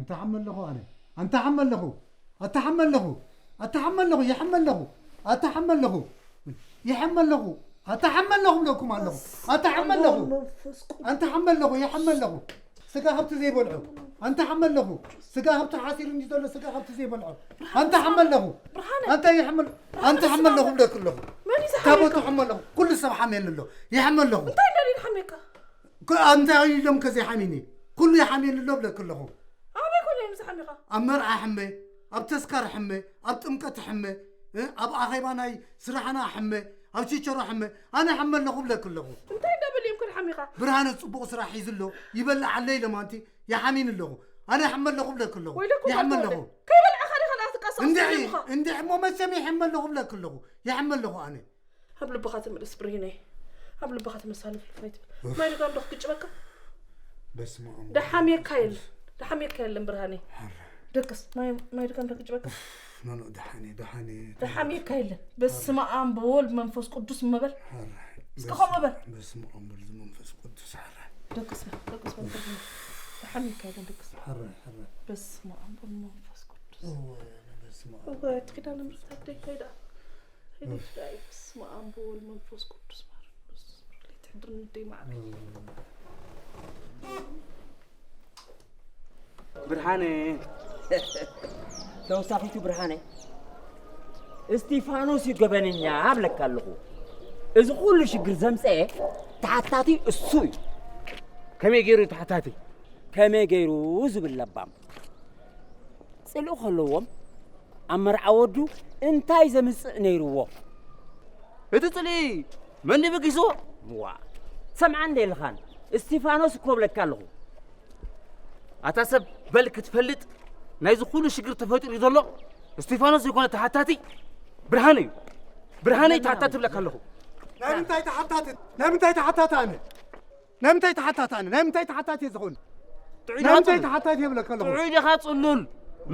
ኣታ ሓመ ኣለኹ ኣነ። ኣንታ ሓመ ኣለኹ። ኣታ ሓመ ኣለኹ። ኣታ ሓመ ኣለኹ። ይሕመ ኣለኹ። ኣታ ሓመ ኣለኹ። ይሕመ ኣለኹ። ኣታ ሓመ ኣለኹ ብለኩም ኣለኹ። ኣታ ሓመ ኣለኹ። ኣንታ ሓመ ኣለኹ። ይሕመ ኣለኹ። ስጋ ከብቲ ዘይበልዑ። ኣንታ ሓመ ኣለኹ። ስጋ ከብቲ ሓሲሩ እንዲ ዘሎ ስጋ ከብቲ ዘይበልዑ። ኣንታ ሓመ ኣለኹ። ኣንታ ይሕመ ኣንታ ሓመ ኣለኹ ብለክ ኣለኹ። መን እዩ ዝሓመካ? ታቦቱ ሓመ ኣለኹ። ኩሉ ሰብ ሓሜን ኣሎ። ይሕመ ኣለኹ። እንታይ እንዳልዩ ሓሜካ? እንታይ ኢሎም ከዘይሓሚኒ? ኩሉ ይሓሚኒ ኣሎ ብለክ ኣለኹ። ኣበይ ኮነ እዮም ዝሓሚኻ? ኣብ መርዓ ሕመ፣ ኣብ ተስካር ሕመ፣ ኣብ ጥምቀት ሕመ፣ እ፣ ኣብ ኣኼባ ናይ ስራሕና ሕመ፣ ኣብ ቺቸሮ ሕመ፣ ኣነ ሕመ ኣለኹ ብለክ ኣለኹ። እንታይ እንዳበል እዮም ከ ሓሚኻ? ብርሃነ ጽቡቕ ስራሕ ሒዙ ኣሎ፣ ይበልዕ ኣሎ ኢሎም ኣንቲ ይሓሚኒ ኣለኹ። ኣነ ሕመ ኣለኹ ብለክ ኣለኹ። ወይለኩም ይሕመ ኣለኹ። ከይበልዕኻ ዲኻ ደኣ ትቃሳቐስ እንድዒ፣ ዘለኻ? እንድዒ እሞ መቸም ይሕመ ኣለኹ ብለክ ኣለኹ። ይሕመ ኣለኹ ኣነ። ኣብ ልብኻ ተመለስ ብርሂነይ። ኣብ ልብኻ ተመለስ፣ ሃለፍለፍ ኣይትበል። ኡፍ። ማይ ደጋም ዶ ክግጭበካ? በስመ ኣብ። ደሓምየካ የለን። ደሓምየካ የለን ብርሃነይ። ሓረ። ደቅስ፣ ማይ፣ ማይ ደጋም ዶ ክግጭበካ? ኡፍ፣ ኖ፣ ኖ፣ ደሓን እየ፣ ደሓን እየ። ደሓምየካ የለን። በስመ ኣብ በወልድ መንፈስ ቅዱስ እመበል። ሓረ። እስከ በስመ ከምኡ በል። በስመ ኣብ ወልድ መንፈስ ቅዱስ፣ ሓረ። ደቅስ በል፣ ደቅስ በል ብርሃነይ። ደሓምየካ የለን፣ ደቅስ። ሓረ፣ ሓረ። በስመ ኣብ ወልድ መንፈስ ቅዱስ። እወ፣ በስመ ኣብ። እወ፣ እቲ ኪዳነ ምሕረት ኣደይ ከይዳ። ሄደት ዳይ፣ በስመ ኣብ ወወልድ መንፈስ ቅዱስ ማር ቅዱስ። ለይቲ ሕድሪ ንደይ ማዕረ። ብርሃነ፣ ተወሳኺቱ ብርሃነ፣ እስቲፋኖስ እዩ ገበነኛ እብለካ ኣለኹ። እዚ ኩሉ ሽግር ዘምፀኤ ተሓታቲ እሱ እዩ። ከመይ ገይሩ እዩ ተሓታቲ? ከመይ ገይሩ ዝብል ለባም። ጽልኢ ከለዎም ኣብ መርዓ ወዱ እንታይ ዘምጽእ ነይርዎ? እቲ ጽልኢ መን በጊስዎ? ዋ፣ ሰምዓኒ ዶ የለኻን? እስቲፋኖስ እኮ እብለካ ኣለኹ። ኣታ ሰብ በል ክትፈልጥ ናይዚ ኩሉ ሽግር ተፈጢሩ ዘሎ እስቲፋኖስ ዘይኮነ ተሓታቲ ብርሃነ እዩ። ብርሃነ እዩ ተሓታቲ እብለካ ኣለኹ። ናይ ምንታይ ተሓታቲ? ናይ ምንታይ ተሓታቲ ኣነ? ናይ ምንታይ ተሓታቲ ኣነ? ናይ ምንታይ ተሓታቲ እየ ዝኸውን? ጥዑይ ናይ ዲኻ ምንታይ ጽሉል? ተሓታቲ እየ እብለካ ኣለኹ? ጥዑይ ዲኻ ጽሉል?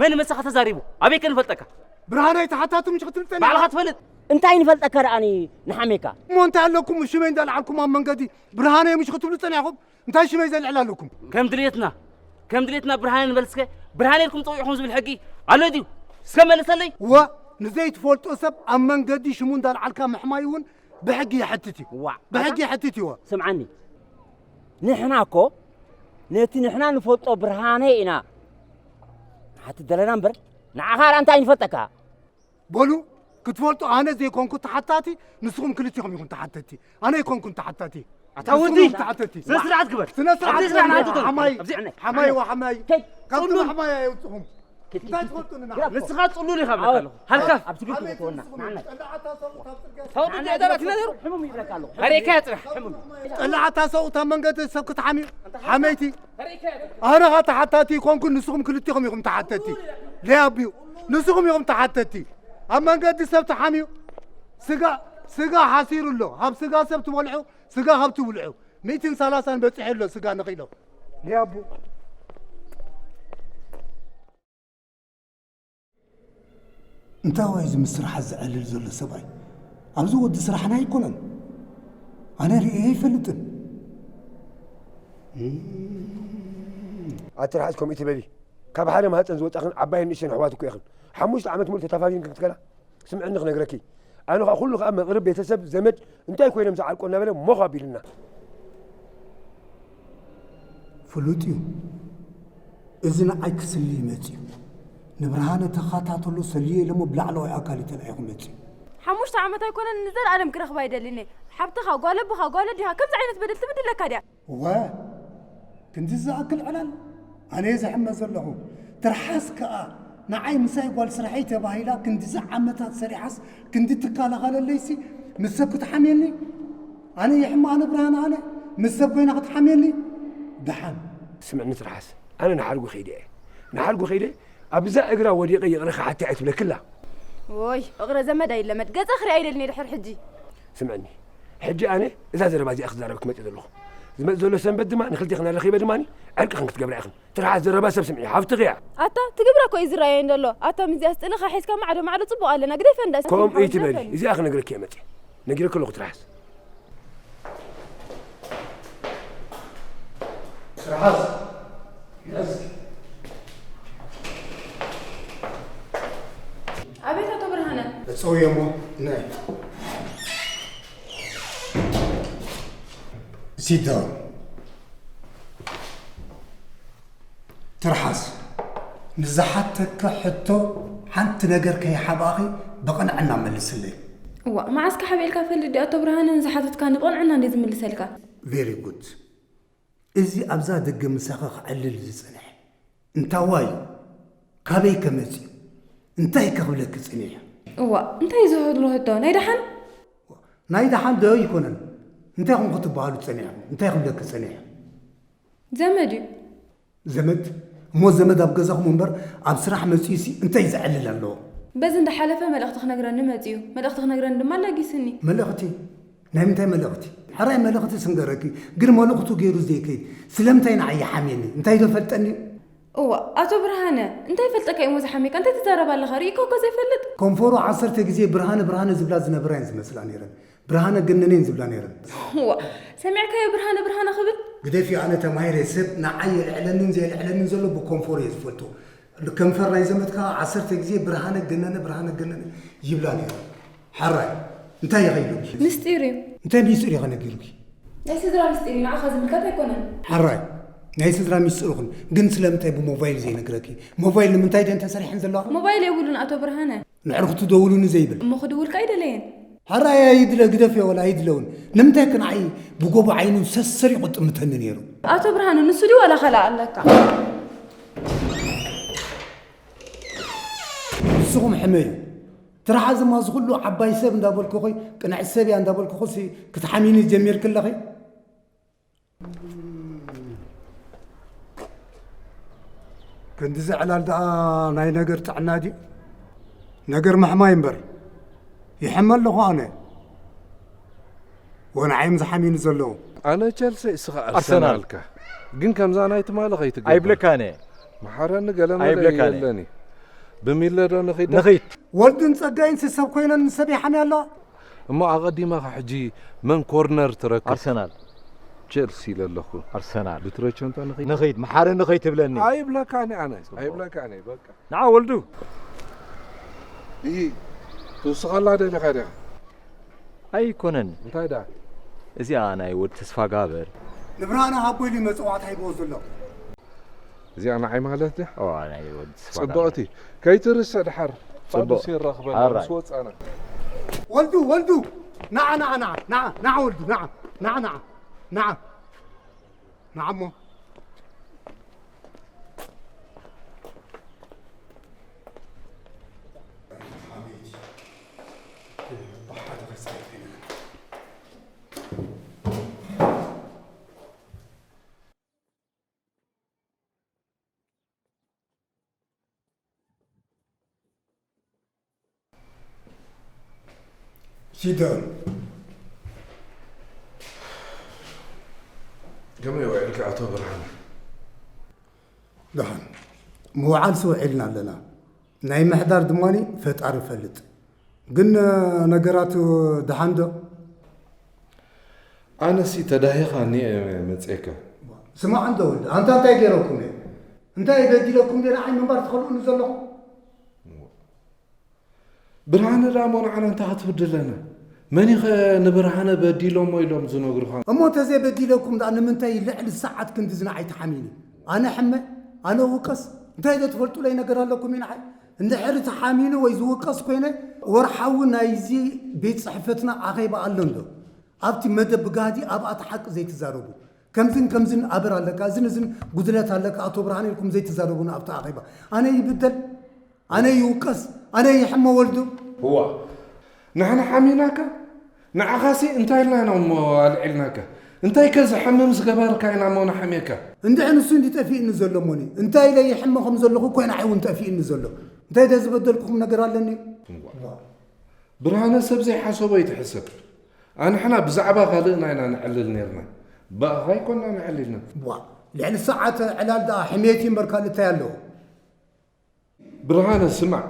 መን መሳኻ ተዛሪቡ? ኣበይ ከ ንፈልጠካ? ብርሃነይ ተሓታቲ ምሽ ክትብል ጸኒሕካ? ባዕልኻ ትፈልጥ። እንታይ ንፈልጠካ ደኣኒ ንሓሜካ? እሞ እንታይ ኣለኩም ሽመይ እንዳልዓልኩም ኣብ መንገዲ ብርሃነይ ምሽ ክትብሉ ጸኒሕኩም? እንታይ ሽመይ ዘልዕል ኣለኩም? ከም ድሌትና፣ ከም ድሌትና ብርሃነ ንበል እስከ፣ ብርሃነ ኢልኩም ጸዊዕኹም ዝብል ሕጊ ኣሎ ድዩ? እስከ መልሰለይ። እወ፣ ንዘይትፈልጦ ሰብ ኣብ መንገዲ ሽሙ እንዳልዓልካ ምሕማይ እውን ብሕጊ ይሕትት እዩ። ዋዕ። ብሕጊ ይሕትት እዩ። ስምዓኒ፣ ንሕና እኮ ነቲ ንሕና ንፈልጦ ብርሃነ ኢና ንሓትት ዘለና እምበር፣ ንዓኻ ደኣ እንታይ ንፈልጠካ? በሉ፣ ክትፈልጡ ኣነ ዘይኮንኩ ተሓታቲ፣ ንስኹም ክልቲኹም ኢኹም ተሓተቲ። ኣነ ኣይኮንኩን ተሓታቲ። ኣታ ንስኹም ወዲ፣ ኢኹም ተሓተቲ። ስነ ስርዓት ግበር። ስነ ስርዓት ኣብዚ ስርዓት ግበር። ኣይትውጠን። ሓማይ፣ ኣብዚ ሓማይ። ሓማይ ወሓማይ። ከይ፣ ካብዚ ጽሉል። ማሕማይ ኣየውጽኹም። እንታይ ትፈልጡኒ ንዓኹም? ንስኻ ጽሉል ኢኻ እብለካ ኣለኹ። ሃልካፍ። ኣብዚ ግቢ ኣበይ ትወና። ንስኹም? ንዓና። ጠላዓታ ሰብኡት ኣብ ጽርግያ ተውጡ ንዓና። ደረክ ነሩ። ሕሙም ይብለካ ኣለኹ። ኣሬካ ያጽናሕ፣ ሕሙም። ጠላዓታ ሰብኡት ኣብ መንገዲ ሰብ ክትሓምዩ? ሓመይቲ። ኣነ ኸ ተሓታቲ ይኮንኩ፣ ንስኹም ክልቲኹም ኢኹም ተሓተቲ። ለያብዩ። ንስኹም ኢኹም ተሓተቲ። ኣብ መንገዲ ሰብ ተሓምዩ። ስጋ፣ ስጋ ሓሲሩ ኣሎ። ኣብ ስጋ ሰብ ትበልዑ፣ ስጋ ካብ ትብልዑ። ሚእትን ሰላሳን በጺሑ ኣሎ ስጋ ንኺሎ። ለያቡ። እንታይ ዋይ እዚ ምስ ስራሕ ዘዕልል ዘሎ ሰብኣይ? ኣብዚ ወዲ ስራሕና ኣይኮነን። ኣነ ርእየ ኣይፈልጥን። ኣቲ ርሓጽ ከምኡ ትበሊ። ካብ ሓደ ማህፀን ዝወፃኽን ዓባይን ንእሽተን ኣሕዋት እኮ ኢኽን። ሓሙሽተ ዓመት ሙሉእ ተታፋፊን ክንትከላ? ስምዕኒ ክነግረኪ። ኣነ ኸዓ ኩሉ ኸዓ መቕርብ ቤተሰብ ዘመድ እንታይ ኮይኖም ዝዓልቆ እናበለ ሞኽ ኣቢሉና። ፍሉጥ እዩ። እዚ ንዓይ ክስሊ እዩ መጺኡ። ንብርሃነ ተኸታተሎ ሰልዮ ኢለ እሞ ብላዕለዋይ ኣካል እዩ ተላኢኹ መጺኡ። ሓሙሽተ ዓመት ኣይኮነን ንዘለኣለም ክረኽባ ይደሊ እየ። ሓብትኻ፣ ጓል ኣቦኻ፣ ጓል ኣዴኻ ከምዚ ዓይነት በደል ትብድለካ ድያ? እወ፣ ክንዲ ዝኣክል ዕላል ኣነ እየ ዝሕመ ዘለኹ። ትርሓስ ከኣ ንዓይ ምሳይ ጓል ስራሐይ ተባሂላ ክንድዚ ዓመታት ሰሪሓስ ክንዲ ትከላኸለለይሲ ምስ ሰብ ክትሓምየኒ? ኣነ ይሕመ ኣነ ብርሃነ ኣነ ምስ ሰብ ኮይና ክትሓምየኒ? ደሓን። ስምዕኒ ትርሓስ፣ ኣነ ንሓድጉ ከይደ እየ። ንሓድጉ ከይደ ኣብዛ እግራ ወዲቐ ይቕረ ክሓታ እየ ትብለክላ። ዎይ፣ እቕረ ዘመድ ኣይለመድ፣ ገጸ ክሪኣ ኣይደልን እየ ድሕር ሕጂ። ስምዕኒ፣ ሕጂ ኣነ እዛ ዘረባ እዚኣ ክዛረበኪ መፅእ ዘለኹ። ዝመፅእ ዘሎ ሰንበት ድማ ንክልቴኽን ኣረኺበ ድማ ዕርቂ ክንክትገብራ ኢኽን። ትርሓስ ዘረባ ሰብ ስምዒ፣ ሓፍትኺ እያ። ኣታ፣ ትግብራ እኮ እዩ ዝረኣየኒ ዘሎ። ኣታ፣ ምዚኣስ ጥልኻ ሒዝካ ማዕዶ ማዕዶ ፅቡቕ ኣለና። ግደፈ እንዳ እስኪ ከምኡ ሓው፣ ኣይትበሊ። ግደፈኒ። እዚኣ ክነግረኪ እየ መፅእ። ነጊረኪ ኣለኹ ትርሓስ። ትርሓስ። ያዝ። ጸውየሞ፣ ናይ። ሲዳውን። ትርሓስ፣ ንዝሓተካ ሕቶ ሓንቲ ነገር ከይሓባእኺ ብቕንዕና መልስለይ። እዋ፣ መዓስ ከሓብኤልካ ፈልጥ ድዩ ኣቶ ብርሃነ? ንዝሓተትካኒ ብቕንዕና እንድየ ዝምልሰልካ። Very good። እዚ ኣብዛ ደገ ምሳኺ ክዕልል ዝጸንሐ እንታዋይ እዩ? ካበይ ከ መጺኡ? እንታይ ከ ክብለኪ ጸኒሐ? እዋ፣ እንታይ እዩ ዝህሉ ሕቶ? ናይ ደሓን? ናይ ደሓን ዶ ኣይኮነን? እንታይ ኢኹም ክትበሃሉ ጸኒሕኩም? እንታይ ክብለኪ ጸኒሐ? ዘመድ እዩ። ዘመድ? እሞ ዘመድ ኣብ ገዛኹም እምበር ኣብ ስራሕ መጺኡሲ እንታይ ዘዕልል ኣለዎ? በዚ እንዳሓለፈ መልእኽቲ ክነግረኒ መጺኡ። መልእኽቲ ክነግረኒ ድማ ኣላጊስኒ። መልእኽቲ? ናይ ምንታይ መልእኽቲ? ሕራይ መልእኽቲ ስንገረኪ፣ ግን መልእኽቱ ገይሩ ዘይከይድ ስለምንታይ ንዓይ ይሓምየኒ? እንታይ ዶ ፈልጠኒ? እዋ፣ ኣቶ ብርሃነ፣ እንታይ ይፈልጠካ እዩ እሞ ዝሓምየካ? እንታይ ትዛረብ ኣለኻ? ርኢካ እኮ ዘይፈልጥ። ከንፈሩ ዓሰርተ ግዜ ብርሃነ ብርሃነ ዝብላ ዝነበራ እየን ዝመስላ ነይረን። ብርሃነ ገነነ እየን ዝብላ ነይረን። እዋ፣ ሰሚዕካዮ ብርሃነ ብርሃነ ክብል? ግደፊ፣ ኣነ ተማሂረ፣ ሰብ ንዓይ የልዕለንን ዘየልዕለንን ዘሎ ብከንፈሩ እየ ዝፈልጦ። ከንፈር ናይ ዘመድካ ዓሰርተ ግዜ ብርሃነ ገነነ፣ ብርሃነ ገነነ ይብላ ነይረን። ሕራይ፣ እንታይ ኢኺ ኢሉኪ? ምስጢር እዩ። እንታይ ምስጢር ኢኺ ነጊሩኪ? ናይ ስድራ ምስጢር እዩ፣ ንዓኻ ዝምልከት ኣይኮነን። ሕራይ፣ ናይ ስድራ ምስጢር ይኹን፣ ግን ስለምንታይ ብሞባይል ዘይነግረኪ? ሞባይል ንምንታይ ደን ተሰሪሐን ዘለዋ? ሞባይል የብሉን ኣቶ ብርሃነ። ንዕርክቱ ደውሉኒ ዘይብል? እሞ ክድውልካ ኣይደለየን። ሕራይ ኣይድለ ግደፍዮ ወላ ኣይድለውን። ንምንታይ ከ ንዓይ ብጎቦ ዓይኑ ሰሰሪቑ ጥምተኒ ነይሩ? ኣቶ ብርሃኑ፣ ንሱ ድዩ ዋላ ካልእ ኣለካ? ንስኹም ሕመዩ። ትርሓዝማ እዚ ኩሉ ዓባይ ሰብ እንዳበልኩኺ፣ ቅንዕቲ ሰብ እያ እንዳበልኩኺ ሲ ክትሓሚኒ ጀሚርኪ ኣለኺ? ክንድዚ ዕላል ደኣ ናይ ነገር ጥዕና ድዩ? ነገር ምሕማይ እምበር። ይሕመ ኣለኹ ኣነ። ወንዓይም ዝሓሚኒ ዘለዉ። ኣነ ቸልሲ እስኻ ኣርሰናል። ኣርሰናል እካ። ግን ከምዛ ናይ ትማሊ ከይትገብር። ኣይብለካን እየ። መሓረኒ ገለ መለ ኣይብለካን እየ። የለኒ። ብሚለ ዶ ንኺድ? ንኺድ። ወልድን ጸጋይን ሲ ሰብ ኮይነን ንሰብ ይሓምያ ኣለዋ? እሞ ኣቐዲመኻ ሕጂ መን ኮርነር ትረክብ? ኣርሰናል። ቸልሲ ኢለ ኣለኹ። ኣርሰናል። ብትረቸንታ ንኺድ? ንኺድ። መሓረኒ ከይትብለኒ። ኣይብለካን እየ ኣነ። ጽቡቕ። ኣይብለካን እየ፣ በቃ። ንዓ ወልዱ። እይ፣ ትውስኸላ ደሊኻ ዲኻ? ኣይኮነን። እንታይ ደኣ? እዚኣ ናይ ወዲ ተስፋጋብር። ንብርሃነ ሃቦ ኢሉ መጸዋዕታ ሂብዎ ዘሎ። እዚኣ ንዓይ ማለት ድያ? ኦ፣ ናይ ወዲ ተስፋጋብር። ጽብቕቲ። ከይትርስዕ ድሓር። ጽቡቕ። ፋዱስ ይራኽበና፣ ኣራይ። ምስ ወጻና። ወልዱ፣ ወልዱ። ንዓ፣ ንዓ፣ ንዓ፣ ንዓ፣ ንዓ ወልዱ፣ ንዓ፣ ንዓ፣ ንዓ። ንዓ እሞ። ሲደን። ከመይ ውዒልካ ኣቶ ብርሃነ? ደሓን። ምውዓልሲ ውዒልና ኣለና። ናይ ምሕዳር ድማ ፈጣሪ ይፈልጥ። ግን ነገራት ደሓን ዶ? ኣነሲ ተዳሂኻ እኒአ መፅኤካ። ስማዕ እንተ ወዲ፣ ኣንታ እንታይ ገይረኩም እየ? እንታይ በዲለኩም እየ ንዓይ ምንባር ትኸልኡኒ ዘለኹም? ብርሃነ ደኣ እሞ ንዓና እንታይ ክትብድለና? መን እዩ ኸ ንብርሃነ በዲሎሞ ኢሎም ዝነግሩኻ? እሞ እንተዘይበዲለኩም ደኣ ንምንታይ ልዕሊ ሰዓት ክንድዚ ንዓይ ተሓሚኒ? ኣነ ሕመ? ኣነ እውቀስ? እንታይ ዘትፈልጡለይ ነገር ኣለኩም እዩ ንዓይ? እንድሕሪ ተሓሚኑ ወይ ዝውቀስ ኮይነ፣ ወርሓዊ ናይዚ ቤት ጽሕፈትና ኣኼባ ኣሎ እንዶ? ኣብቲ መደብ ብጋህዲ ኣብኣ እቲ ሓቂ ዘይትዛረቡ። ከምዝን ከምዝን ኣበር ኣለካ፣ እዝን እዝን ጉድለት ኣለካ ኣቶ ብርሃነ ኢልኩም ዘይትዛረቡና ኣብቲ ኣኼባ። ኣነ ይብደል? ኣነ ይውቀስ? ኣነ ይሕመ ወልዱ? እዋ፣ ንሕና ሓሚናካ? ንዓኻሲ እንታይ ኢልና ኢና እሞ ኣልዒልናካ? እንታይ ከ ዘሕምም ዝገበርካ ኢና እሞ ንሓምየካ? እንድዒ ንሱ እንዲ ጠፊእኒ ዘሎ እሞኒ፣ እንታይ ኢለ ይሕመ ከም ዘለኹ እኮ እዩ ንዓይ እውን ጠፊእኒ ዘሎ። እንታይ ደ ዝበደልኩኹም ነገር ኣለኒ? እዋ። ብርሃነ ሰብ ዘይሓሰቦ ኣይትሕሰብ። ኣንሕና ብዛዕባ ካልእና ኢና ንዕልል ነርና። ብኣኻ ኣይኮና ንዕልልና። ዋ፣ ልዕሊ ሰዓት ዕላል ደኣ ሕሜት እዩ እምበር ካልእ እንታይ ኣለዎ? ብርሃነ ስማዕ፣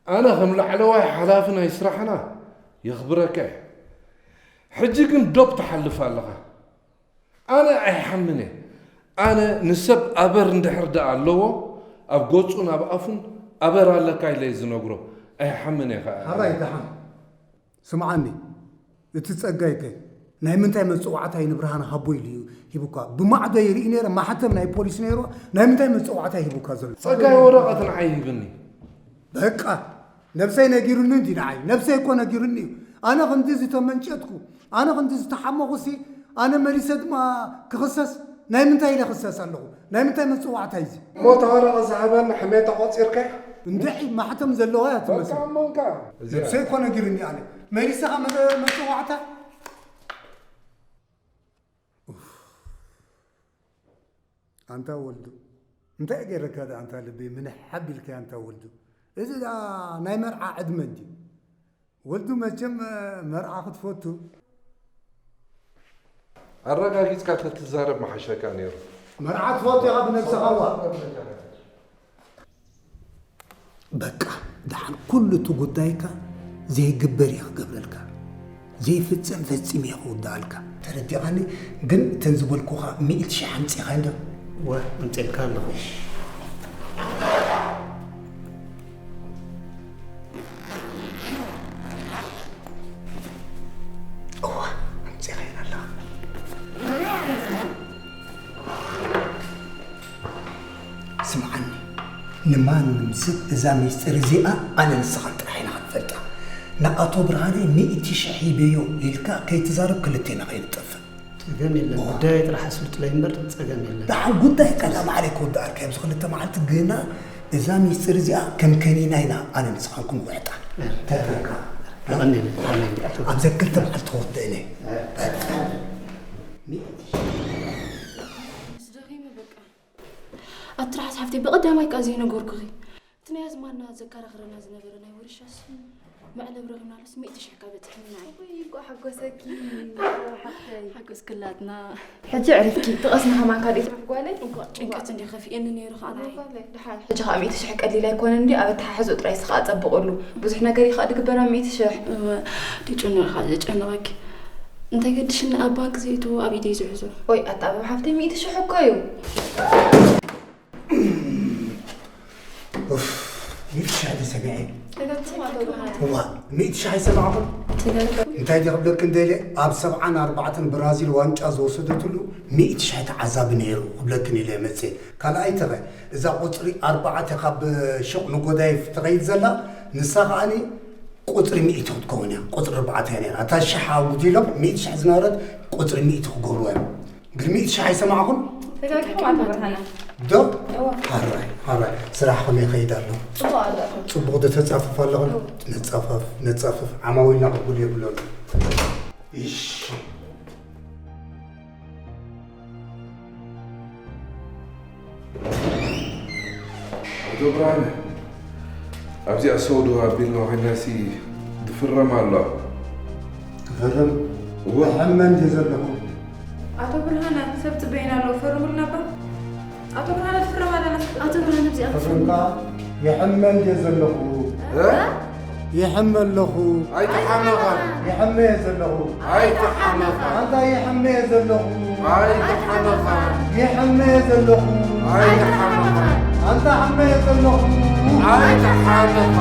ኣነ ከም ላዕለዋይ ሓላፊ ናይ ስራሕና የኽብረካ እየ። ሕጂ ግን ዶብ ትሓልፍ ኣለኻ። ኣነ ኣይሓምን እየ። ኣነ ንሰብ ኣበር እንድሕር ደኣ ኣለዎ፣ ኣብ ገጹን ኣብ ኣፉን ኣበር ኣለካ ኢለ እየ ዝነግሮ። ኣይሓምን እየ ኸዓ። ሓራይ ደሓን ስምዓኒ፣ እቲ ጸጋይከ ናይ ምንታይ መጽዋዕታ እዩ ንብርሃን ሃቦ ኢሉ እዩ ሂቡካ? ብማዕዶ ይርኢ ነይረ፣ ማሕተም ናይ ፖሊስ ነይሩ። ናይ ምንታይ መጽዋዕታ እዩ ሂቡካ ዘሎ? ጸጋይ ወረቐት ንዓይ ሂብኒ። በቃ ነብሰይ ነጊሩኒ እንዲ ንዓይ፣ ነብሰይ እኮ ነጊሩኒ እዩ። ኣነ ክንዲ ዝተመንጨትኩ፣ ኣነ ክንዲ ዝተሓመኹ ሲ ኣነ መሊሰ ድማ ክኽሰስ? ናይ ምንታይ ኢለ ክሰስ ኣለኹ? ናይ ምንታይ መጽዋዕታ እዩ እዚ? ሞት ወረቐት ዝሃበኒ ሕሜታ ቆጺርካ? እንድዒ ማሕተም ዘለዋ እያ ትመስል። በቃ እሞ እንካ። እዚኣ ነብሰይ እኮ ነጊሩኒ ኣነ። መሊሰኻ መ- መጽዋዕታ? ኡፍ። ኣንታ ወልዱ፣ እንታይ ገይረካ ደኣ ኣንታ ልበይ ምንሕ ኣቢልካያ ኣንታ ወልዱ? እዚ ደኣ ናይ መርዓ ዕድመ እንድዩ። ወልዱ መቸም መርዓ ክትፈቱ። ኣረጋጊጽካ ተትዛረብ ምሓሸካ ነይሩ። መርዓ ትፈቱ ኢኻ ብነብስኻ ዋ። በቃ ደሓን ኩሉ እቲ ጉዳይካ ዘይግበር እየ ክገብረልካ። ዘይፍጸም ፈጺመ እየ ክውድኣልካ። ተረዲኻኒ? ግን እተን ዝበልኩኻ ሚእቲ ሽሕ ኣምጺኻዮ ዶ? ወ ኣምጺልካ ኣለኹ። እዋ ኣምጺኻየን ኣለኻ። ስምዓኒ፣ ንማንም ሰብ እዛ ሚስጥር እዚኣ ኣነ ንስኻን ጥራሕ ኢና ክንፈልጣ። ንኣቶ ብርሃነ ሚእቲ ሽሕ ሂበዮ ኢልካ ከይትዛረብ ክልቴና ከይንጠፍእ። ጸገም የለን። ጉዳይ ጥራሕ ኣስልጥለይ እምበር ጸገም የለን። ደሓን ጉዳይ ቀዳም ዓሊ ክወድኣልካ ኣብዚ ክልተ መዓልቲ ግና እዛ ሚስጥር እዚኣ ከም ከኒና ኢና ኣነ ንስኻን ክንውሕጣ። ተረካ የቐንየለይ፣ የቐንየለይ። ኣብዚ ክልተ መዓልቲ ክወድእን እየ። ደኺመ በቃ። ኣትርሓስ ሓፍተይ፣ ብቐዳማይ ቃ ዘይነገርኩኺ። እቲ ናይ ኣዝማድና ዘከራኽረና ዝነበረ ናይ ውርሻስ መዕለብ ረኺብናሉስ ሚእቲ ሽሕ ካ በጺሕኒ ንዓይ። ወይ እንኳዕ ሓጎሰኪ ሓፍተይ። ሓጎስክላትና። ሕጂ ዕሪፍኪ ትቐስኒ ከማን ካልእ ትርፍ ጓለይ። እንኳዕ ጭንቀት እንዲ ከፊኤኒ ነይሩ ኸዓ ንዓይ። ጓለይ፣ ደሓን። ሕጂ ኸዓ ሚእቲ ሽሕ ቀሊል ኣይኮነን እንዲ ኣብ ኣተሓሕዝኡ ጥራይ ስኻ ኣጸብቕሉ። ብዙሕ ነገር እዩ ኸዓ ድግበር ኣብ ሚእቲ ሽሕ። እወ፣ ድጭኑቕ ኢኻ ዘጨንቐኪ። እንታይ ገድሽኒ ኣብ ባንክ ዘእትዎ ኣብ ኢደይ ዝሕዞ። ወይ ኣጣበብ ሓፍተይ ሚእቲ ሽሕ እኮ እዩ። ኡፍ፣ ሚእቲ ሽሕ ተሰሚዐ። እዋ፣ ሚእቲ ሽሕ ኣይሰማዕኹን? እንታይ ድየ ክብለክን ደልየ፣ ኣብ ሰብዓን ኣርባዕተን ብራዚል ዋንጫ ዝወሰደትሉ ሚእቲ ሽሕ ተዓዛቢ ነይሩ ክብለክን ኢለ መፅየ። ካልኣይተኸ፣ እዛ ቁፅሪ ኣርባዕተ ካብ ሹቕ ንጎዳይፍ ትኸይድ ዘላ፣ ንሳ ከዓኒ ቁፅሪ ሚእቲ ክትከውን እያ። ቁፅሪ ኣርባዕተ እያ ነይራ። እታ ሽሕ ኣጉዲሎም ሚእቲ ሽሕ ዝነበረት ቁፅሪ ሚእቲ ክገብርዋ እዮም። ግን ሚእቲ ሽሕ ኣይሰማዕኹን? ተጋጊኹም ኣቶ ብርሃነ። ዶ? ሕራይ፣ ሕራይ። ስራሕ ከመይ ይኸይድ ኣሎ? ጽቡቕ ኣሎ። ጽቡቕ ዶ ተጻፍፍ ኣለኹም? ነጻፈፍ፣ ነጻፈፍ። ዓማዊልና ቅቡል የብሎን። ይሽ። ኣቶ ብርሃነ፣ ኣብዚኣ ሰው ዶ ኣቢልና ኮይናሲ ድፍረም ኣሎ። ክፈርም? እወ። ሕመ እንድየ ዘለኹ። ኣቶ ብርሃነ፣ ሰብ ጽበየና ኣሎ፣ ፈርሙልና እባ። ኣቶ ብርሃነ፣ ትፍረም ኣለና። ኣቶ ብርሃነ፣ ኣብዚኣ ፈርምካ? ይሕመ እንድየ ዘለኹ። እ? ይሕመ ኣለኹ። ኣይተሓመኻ። ይሕመ እየ ዘለኹ። ኣይተሓመኻ። ኣንታ ይሕመ እየ ዘለኹ። ኣይተሓመኻ። ይሕመ እየ ዘለኹ። ኣይተሓመኻ። ኣንታ ሕመ እየ ዘለኹ። ኣይተሓመኻ።